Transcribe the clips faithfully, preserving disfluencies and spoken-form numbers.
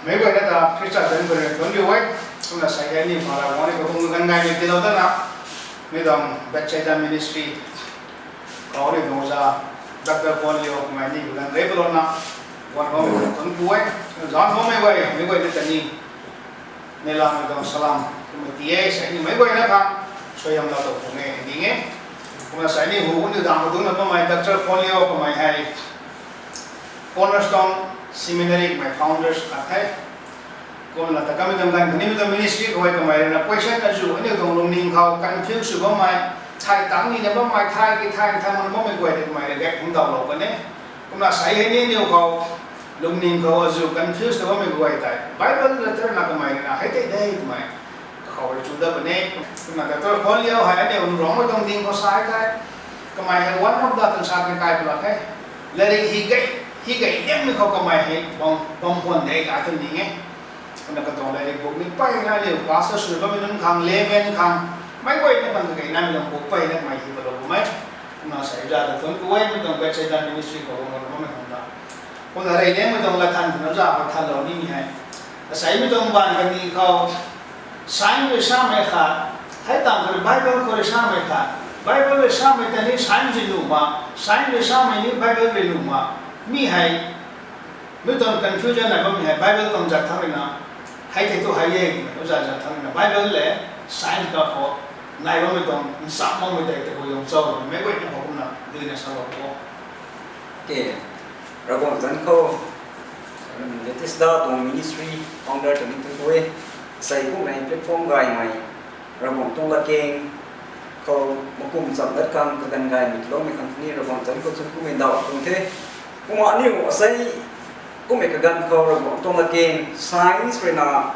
Meic guayna ta Khrista zanc khou rui thuanc riu e. Kumna sa hei ni pha ra guang ni kabung ganv gaymei tiilou dana, mi tuang Bethsaida Ministry khou ni nungza Doctor Paul Liu mei ni ganv rei palouna, guang bammei tuang thuanc ku e. Zanc bammei guay, meic guayna ta ni neilamei tuang salam kumna ti e. Sa ni meic guayna kha suaihiamlou tou pung e ding e. Kumna sa ni hu ni dang khou dungcna bammei Doctor Paul Liu kamei hei Cornerstone Seminary mei founders khat the. Kumna ta kamei tuang ganv khatni mi tuang ministry khou hei kamei rui na question azuh aniu tuang lungning khou confuse sw bammei, thay tang nina bammei, thay ki thay, thay man bammei guay tei kamei rui gak phungdauhlou kan e. Kumna sa hei ni aniu khou lungning khou azuh confuse ta bammei guay tei Bible letter na kamei rui na hei tei de twmei kakhou rui chu dat puni. Kumna Doctor Paul Liu hei aniu Ruangmei tuang ding khou sa the. Kamei hei one of the tuang sa kai pulak e. Latrik hi gay, hi gay liangmei khou kamei hei bam, bam khwan de ta tw ning e. Kumna katuang latrik book ni peyna aniu pastor sw bammei nunc khang, layman khang, meic guayna khang kageynamei tuang book peyna kamei hi palou bam e. Kumna sa za ta thuanc ku e, mi tuang Bethsaida Ministry khou guang bammei khang ta. Kumna rey liangmei tuang lat than twna za khou thanlou nimei hei, asei mi tuang baanv kani khou science rui samei khat, hei tang khou rui Bible khou rui samei khat, Bible rui samei ta ni science rui nuh ma, science rui samei ni Bible rui nuh ma, mi hei mi tuang confusion na bammei hei Bible tuang zat thang rui na, hei thei tu hei e, oza zat thang rui na Bible le science ka khou nai bammei tuang ncham makmei tei tabui tuang cho, meic guayna khou kumna duina salou o. Okay, Ravguangc zanc khou, Bethsaida tuang ministry founder ta ni tu e, sei kummei platform gaymei Ravguangc tuang latkaeng khou makum cham lat khang kaganv gaymei tiiloumei khang ni Ravguangc zanc khou chun kummei daw tuang the. Kumna aniu asei kummei kaganv khou Ravguangc tuang latkaeng science rui na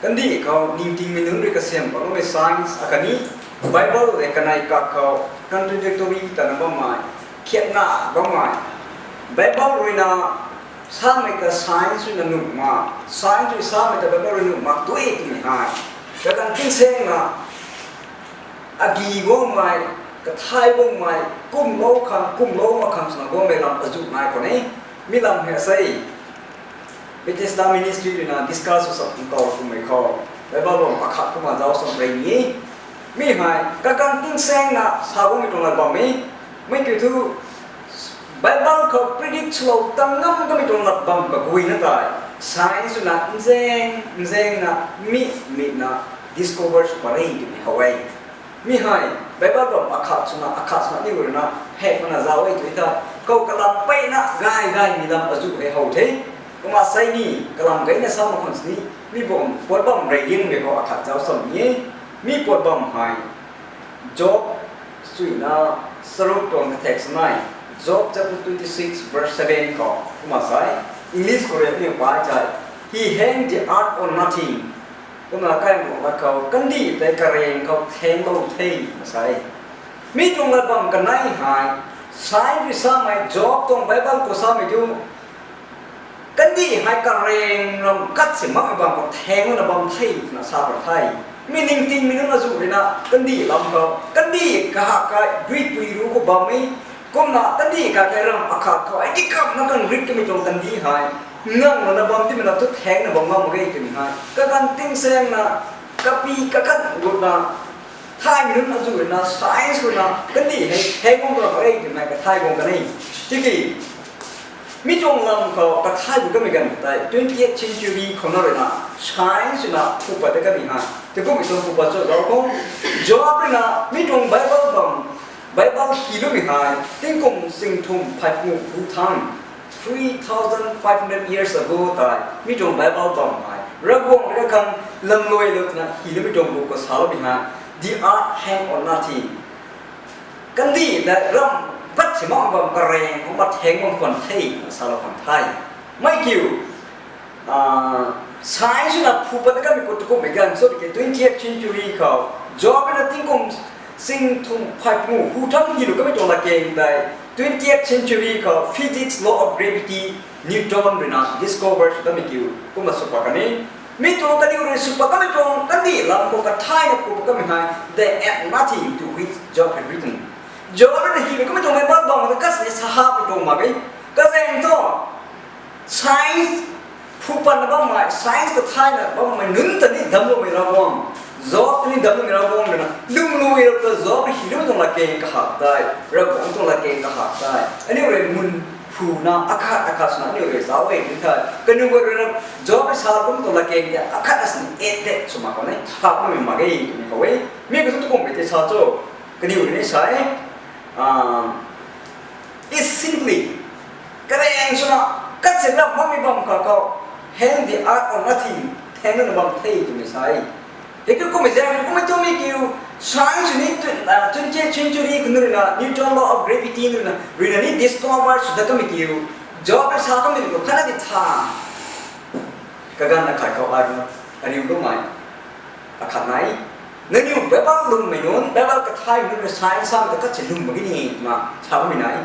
kandih khou ningtingmei nunc rui kasiam patloumei science akhatni Bible le kanei kak khou contradictory tana bammei, khiatna bammei, Bible rui na samei ta science rui na nuh ma, science rui samei ta Bible rui nuh mak tui twmei hei kaganv tingsaengna agi guangmei, kathay guangmei, kumlou khang kumlou mak khang swna guangmei lam azuh nai khou ni, mi lam hei sei Bethsaida Ministry rui na discuss sw sa kum tau kummei khou Bible bam akhat kumna zauc sam rey ni. Mi hei kaganv tingsaengna sa guangmei tuang lat bam e. Mei kiu thu Bible khou predict swlou tang ngam kamei tuang lat bam kaguayna tei science na nzaeng nzaengna, mi mina discover sw pat rey twmei how e. Mi hei Bible bam akhat swna akhat swna ni rui na hek mana zauc e tui ta, khou kalam peyna gay gaymei lam azuh hei how the. Kumna sei ni kalam gayna sa mak khang sini, mi bam puat bam rey dingmei khou akhat zauc sam ni e. Mi puat bam hei Job suina charuk tuang kathek sanei, Job chapter twenty six verse seven khou kumna sa e, English khou rui ni pai chai, He hanged the earth on nothing. Kumna kai mak lat khou kandih tei karaeng khou thaenglou the na sa e. Mi tuang lat bam kanei hei, science rui samei, Job tuang Bible khou samei tu, kandih hei karaeng ram kat si makmei bam khou thaenglouna bam the twna sa pat the. Mi ningtingmei nunc azuh rui na kandih lam khou, kandih kahak kai duipui ru khou bammei, kumna kandih kahak kai ram akhat khou ai di kamna kan rit kamei tuang kandih hei nganglana bam timei na thu thaengna bam ngam mak ge twmei hei kaganv tingsaengna, kapi kakan gutna, thaymei nunc azuh rui na science rui na kandih hei thaeng guang ram mak ge twmei kathay guang kan e. Tiki mi tuang lam khou kathay bu kamei ganv tei twentieth century khou na rui na science rui na phu pat de kamei hei, tikummei tuang phu pat cho zauc khou, Job rui na mi tuang Bible bam, Bible hi lumei hei tingkum singthum phay pung hu thang, three thousand five hundred years ago tei mi tuang Bible bam hei Ravguangc rui khang lamluailou twna hi lumei tuang bu khou saloumei hei, The earth hang on nothing. Kandih tei ram pat si mak bam karaeng khou mat thaeng bam khwan the twna salou khwan the. Mei kiu, science na phu pat kamei khou tikummei ganv cho tiki twentieth century khou, Job na tingkum singthum phay pung hu thang hi lu kamei tuang latkaeng tei twentieth century khou physics, law of gravity, Newton rui na discover sw kamei kiu kumna sw pat kan e. Mi tuang kaniw rui sw pat kamei tuang kandih lam khou kathayna phu pat kamei hei they add nothing to which Job had written. Job rui na hi lu kamei tuang Bible bam ta kasi sahapmei tuang mak e. Kazaeng thu science Phu patna bammei, science ta thayna bammei nunc ta ni damcloumei Ravguangc, Job ta ni damcloumei Ravguangc rui na lwmlui rap ta Job rui hylou tuang latkaeng kahak tei, Ravguangc tuang latkaeng kahak tei aniu rui mun phuna akhat akhat swna aniu rui zauc e tw thei, kaniw guay rui na Job rui sa bam tuang latkaeng tei akhat na sini et de sw mak khwan e, tha bammei mak ge twmei how e. Mi kiu thu tukumhmei tei sa cho, kaniw rui ni sa e, is simply karaeng swna, kachilap makmei bam kha khou, hang the earth or nothing, theng na bam the twmei sa e. Hei kiu kummei zaeng kummei twmei kiu, science ni tw- ah, twentieth century kanu rui na Newton law of gravity rui na rui na ni discover sw dat kamei kiu, Job rui sa kamei kiu khatna di tha. Kaganv na khat khou ai ariu loumei akhat nai. Nangniw Bible lwmmei nunc, Bible kathaymei nunc rui science sam ta kachi lwm mak ge ni twna sa bammei nai.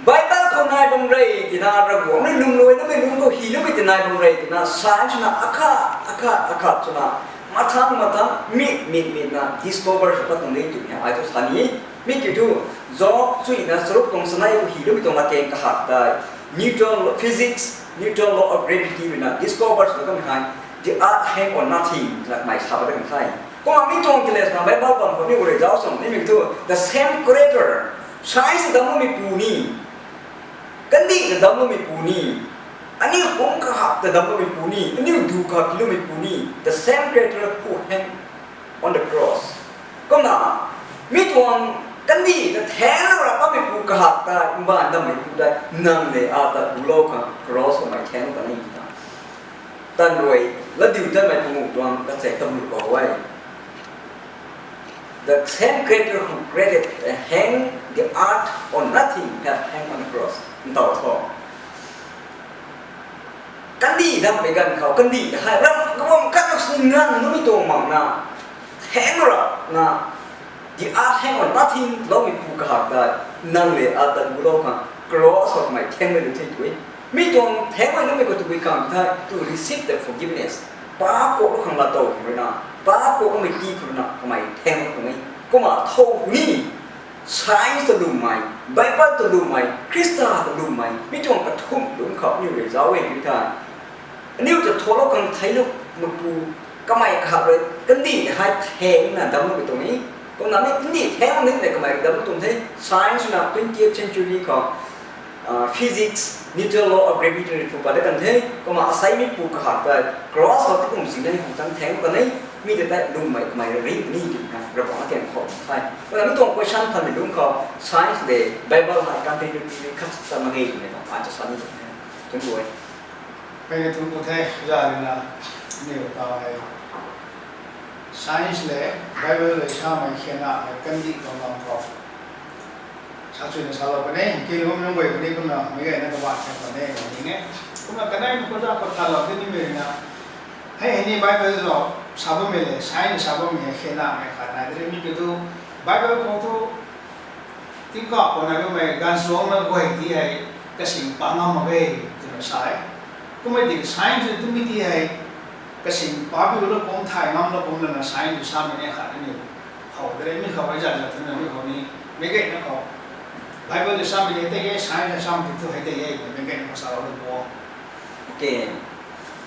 Bible khou nai bam rei tina Ravguangc rui lwmlui namei lungc khou hyloumei ti nai bam rei tina science swna akhat akhat akhat swna mathang mathang mit mit mit na discover sw pat tuang de twmei ai thu sa ni. Mi kiu thu Job chuina charuk tuang chanei khou hyloumei tuang latkaeng kahak tei Newton law- physics, Newton law of gravity rui na discover sw kamei hei the earth hang on nothing twna kamei sa pat kan the. Kumna mi tuang kile swna Bible bam khou ni rui zauc sw nimei thu the same creator, science damcloumei pu ni, kandih ta damcloumei pu ni, aniu pumc kahak ta damcloumei pu ni, aniu du khak loumei pu ni, the same creator who hang on the cross. Kumna mi tuang kandih ta theng rap bammei pu kahak tei, mbaanv dammei pu tei nang le ata gulou khang cross kamei theng ta ni ta. Tan rui, latdiutatmei panguh tuang kachaek tamlu khou e. The same creator who created the hang the earth on nothing have hang on the cross. Ntaw tho. Kandih dammei ganv khou, kandih ta hei ram kabam khat na sini ngang numei tuang mak na, theng rap na, the earth hang on nothing loumei pu kahak tei, nang le ata gulou khang cross khou kamei thengmei lu the tw e. Mi tuang thengmei lumei khou tabui khang the to receive the forgiveness. Paap kuaklou khang laatow khang rui na, paap kuakloumei ti khang rui na kamei theng tuang e. Kumna thow ni science ta lwmmei, Bible ta lwmmei, Khrista ta lwmmei mi tuang kathumh lungc khou aniu rui zauc e tw thei, aniu ta tholou khang theilou makpu, kamei kahak rui kandih hei thengna damcloumei tuang e. Kumna mi kandih theng nimei kamei damclou tuang the. Science na twentieth century khou physics, Newton law of gravity rui phu pat dat kan the. Kumna asei mi pu kahak tei cross khou tikum sing na ni pu tang theng kan e. Mi tei tei lwmmei kamei ring ni twna Ravguangc atian khou the. Kumna mi tuang question thanmei lungc khou science le Bible hei contradictory khat ta mak ge twmei ta ai ta sa ni tuang the. Thank you e. Peyna thunc ku the, za rui na, niw taw hei science le Bible rui samei khenamei kandih tuang lam khou sa chuina salou kan e, ki lum nunc guay puni kumna meic gayna kabaanc the kan e, ning e. Kumna kanei nunc khou za khou thalou di nimei rui na, hei hei ni Bible rui sa bammei le science sa bammei hei khenamei khat nai de, mi kiu thu Bible khou thu tingkauh khou nai bammei gaanvchuangcna guay ti hei kasing pa ngam mak ge twna sa e. Kummei tiki science twmei ti hei kasing pabiulou kum, thay ngamlou kum lana science samei ni khat ni how de, mi khou hei zat zat twna mi khou ni meic gayna khou Bible rui samei ni tei e, science samei ti thu hei tei e, meic gayna khou salou de bo. Okay.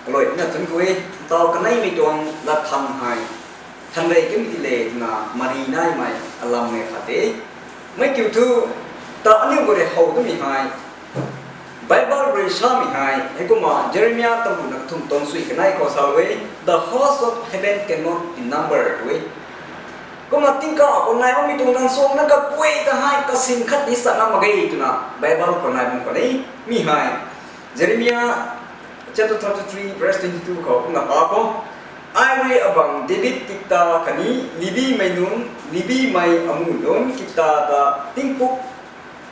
Kalui na thunc ku e, taw kaneimei tuang lat thangc hei thanrei kamei ti le twna mari naimei alammei khat e. Mi kiu thu, ta aniu khou rui how twmei hei Bible rui samei hei heikumna Jeremia tamruna kathumh tuang sui kanei khou salou e, the host of heaven cannot be numbered tw e. Kumna tingkauh khou nai bammei tuang gaanvchuangcna kaguay ta hei kasing khat ni sa ngam mak ge twna Bible khou nai bam khou ni. Mi hei Jeremia chapter thirty-three verse twenty-two khou kumna pa khou, ai rui abang David tikta khatni Levimei nunc, Levimei amu nunc tikta ta tingpuk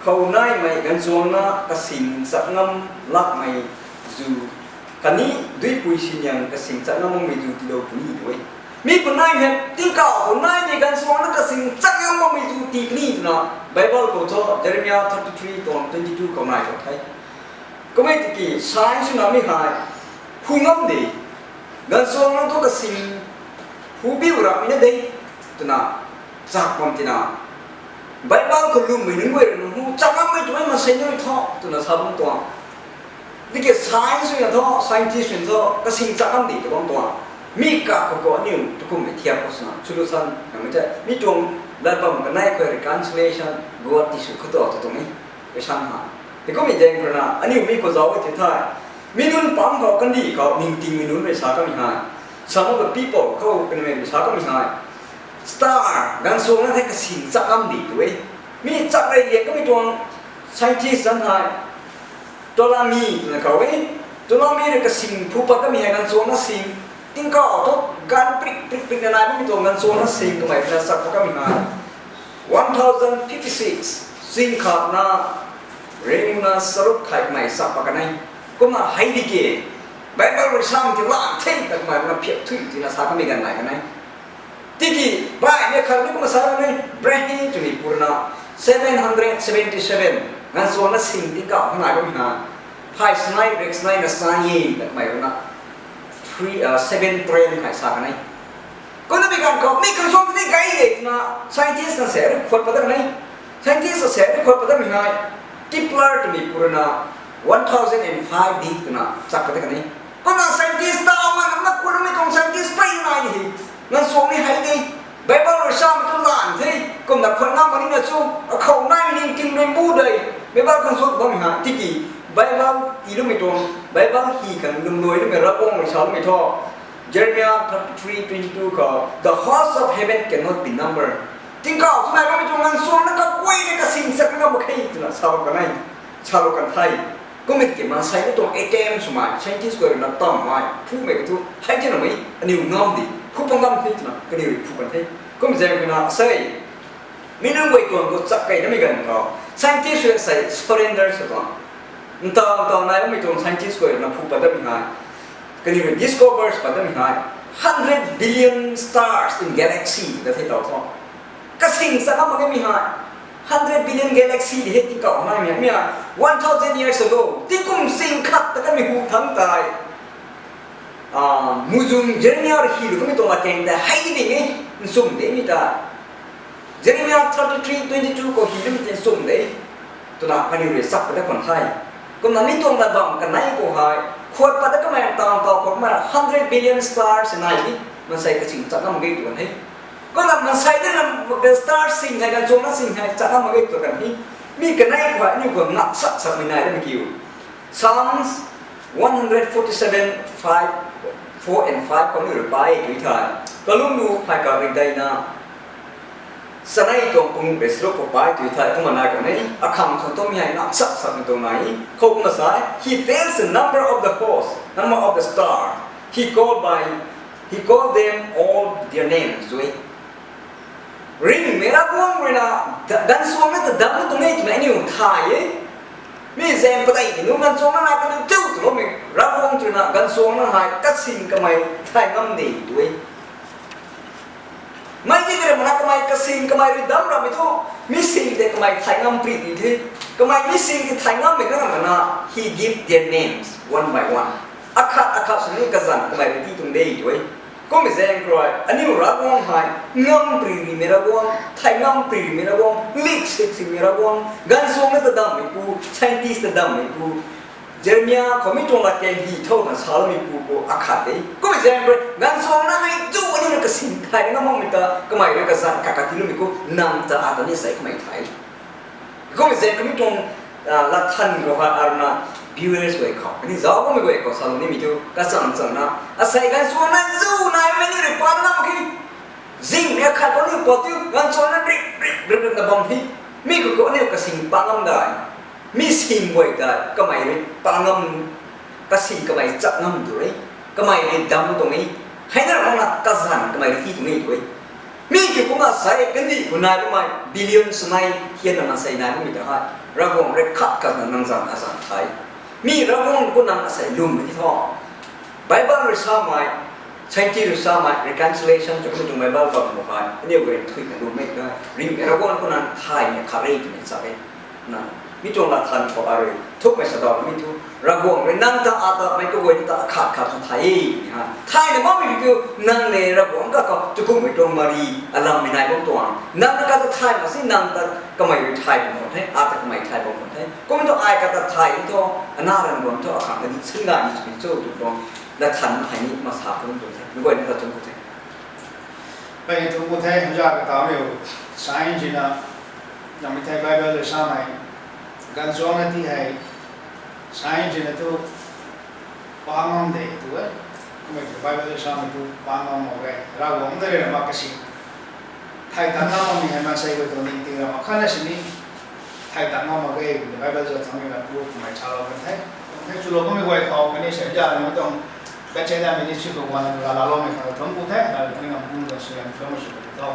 khou naimei gaanvchuangcna kasing chak ngam lakmei zu khatni duipui siniang kasing chak ngam makmei zu tiilou puni tw e. Mi khou naimei, tingkauh khou naimei gaanvchuangcna kasing chak ngam makmei zu tii puni twna Bible khou thu Jeremia thirty-three tuang twenty-two khou nai khou the. Kummei tiki science swna mi hei phu ngam de, gaanvchuangcna thu kasing phubiu rap mi na de twna chak bam tina, Bible khou lwmmei nunc guay rui na hu chak ngammei twmei maansei nunc thu twna sa bam tuang. Tiki science na thu, scientist na thu, kasing chak ngam di tu bam tuang. Mi kak khou khou aniu tukummei thiak khou swna solution namei the. Mi tuang lat bam kanei khou reconciliation, guat tisw khou tu tu tuang e. Kaisan ha. Tikummei zaeng khou rui na aniu mi khou zauc e ti the. Mi nunc pam khou kandih khou ningtingmei nunc rui sa kamei hei, some of the people khou kanmei rui sa kamei hei, star ganvsuangna the kasing chak ngam di tu e. Mi chak rey liak kamei tuang scientist zanc hei Ptolemy twna khou e. Ptolemy rui kasing phu pat kamei hei ganvsuangna sing, tingkauh thu ganv prik prik prik na nai bammei tuang ganvsuangna sing kamei rui na chak pat kamei hei one thousand fifty six, sing khatna ringna charuk khat kamei chak pat kan e. Kumna hei di ke, Bible rui sam ti lan the ta kamei rui na phiap thui tina sa kamei ganv nai kan e. Tiki baihmei khat ni kumna sa kan e, Brahe twmei pu rui na seven hundred seventy seven ganvsuangna sing tingkauh nai bammei hei, phay sanei rek sanei na sa e ta kamei rui na three, seven trillion hei sa kan e. Kumna mi ganv khou mi ganvsuang ni gay de twna scientist na sa rui khuat pat dat kan e. Scientist sa rui khuat pat datmei hei, Kepler twmei pu rui na one thousand and five di twna chak pat dat kan e. Kumna scientist ta ma na khuat mei tuang scientist pey nai ni hei, ganvsuang ni hei de, Bible rui samei tu lan the. Kumna khuat ngam mak nina chu, akhou naimei ningtingmei bu de, Bible khang sut bammei hei tiki, Bible tiiloumei tuang, Bible hi khang lwmluai loumei Ravguangc rui saloumei thu, Jeremiah thirty three twenty two khou, the host of heaven cannot be numbered. Tingkauh sw nai bammei tuang ganvsuangna kaguayna kasing chak ngam mak khe twna sa bam kan e, salou kan the. Kumna tiki maansei ni tuang atom swmei scientist guay rui na tammei phumei ka thu hei tina mei aniu ngam di, phu pat ngam the twna kaniw rui phu kan the. Kumna zaeng khou na sei, mi nunc guay tuang khou chak key namei ganv khou scientist rui sei surrender sw tuang, ntaw ntaw nai bammei tuang scientist guay rui na phu pat datmei hei, kaniw rui discover sw pat datmei hei, hundred billion stars in galaxy ta the tau thu. Kasing chak ngam mak khe mi hei, hundred billion galaxy di hei tingkauh naimei mi hei, one thousand years ago tingkum sing khat ta kamei hu thangc tei, muzung Jeremiah rui hi lu kamei tuang latkaeng tei hei ding e, nchumh de mi ta. Jeremiah thirty three twenty two khou hi lumei tei nchumh de twna kaniw rui chak pat dat khwan the. Kumna mi tuang lat bam kanei khou hei, khuat pat dat kamei ntaw ntaw khou kamei hundred billion stars nai di, maansei kasing chak ngam mak ge tw kan the. Kumna maansei di na star sing hei, ganvsuangna sing hei chak ngam mak ge tw kan the. Mi kanei khou hei aniu khou ngak sak sakmei nai lam kiu. Psalms one hundred forty seven, five, four and five khou aniu rui pai tu thei, kalum nu phay karik daina, chanei tuang panguh rui charuk khou pai tu thei kumna nai kan e. Akhang khang tuang mi hei ngak sak sakmei tuang nai. Khou kumna sa e, he tells the number of the host, number of the star, he called by, he called them all their names tw e. Ringhmei Ravguangc rui na, ganvsuangna ta dam tuang e twmei aniu thay e. Mi zaeng padeih nunc ganvsuangna na kaniw tu twloumei Ravguangc rui na ganvsuangna hei kasing kamei thay ngam de tw e. Mei ti kare mana kamei kasing kamei rui dam ramei thu, mi sing tei kamei thay ngam pri di the. Kamei mi sing tei thay ngammei na ramana, he give their names one by one. Akhat akhat swni kazanc kamei rui ti tuang de tw e. Kummei zaeng khou rui aniu Ravguangc hei ngam pri rimei Ravguangc, thay ngam pri rimei Ravguangc, lik sik simei Ravguangc, ganvsuangna ta dammeipu, scientist ta dammeipu, Jeremiah khou mi tuang latkaeng hi thow na saloumeipu khou akhat de. Kummei zaeng khou rui ganvsuangna hei tu aniu na kasing thay ngam makmei ta kamei rui kazanc kaka tiiloumei khou nang ta ata ni sei kamei thay. Kummei zaeng khou mi tuang lat than khou hei aruna viewers guay khou, kaniw zauc bammei guay khou salou nimei thu kachang changna, asei ganvsuangna zu naimei ni rui pa na mak khe. Zinghmei akhat khou ni pa tiu ganvsuangna rik rik rik rik na bam the. Mi khou khou aniu kasing pa ngam dai. Mi sing guay ta kamei rui pa ngam, kasing kamei chak ngam tu e. Kamei rui dam tuang e. Hei na rana kazanc kamei rui ti tuang e tu e. Mi kiu kumna sei kandih khou nai bammei billion swmei hianna maansei nai bammei ta hei Ravguangc rui khat khat na nang zanc azanc thay. Mi Ravguangc khou nang asei lwmmei ni thu, Bible rui samei, scientist rui samei reconciliation tw kumna tuang Bible bam khou hei aniu guay rui thuy na lwmmei ta ringhmei Ravguangc khou nang thaymei khat re twmei chak e. Na Mi tuang lat than khou arui thukmei sa daw mi thu, Ravguangc rui nang ta ata mei kaguayna ta akhat khat khang thay e, ha. Thayna makmei kiu nang le Ravguangc ka khou chukummei tuang mari alammei nai bam tuang. Nang kata thay mak si nang ta kamei rui thay bam khou the, ata kamei thay bam khou the. Kum tu ai kata thay thu, ana ran guang thu akhang kadi sin gay ni chumi cho tu tuang. Lat than hei ni masa kum tu the. Mi guayna ta chum khou the. Pai thu khou the, hamza ka tau riu. Science na, nang mi the Bible le samei. Ganchuang na ti hei, science na tu, pa ngam de tu e. Kummei tu Bible le samei tu, pa ngam mak e. Ravguangc de rui na mak kasi. Thay ta ngam makmei hei maansei guay tuang ningting ra mak khatna sini. Thay ta ngam mak e, Bible zat thaumei na proof mei chalou kan the. Tuang the chulou kummei guay khou, kani sei ja na tuang, Bethsaida ministry khou guang na laloumei khou thum khou the, na kani ngam kum tuang sui lam thum sui tho.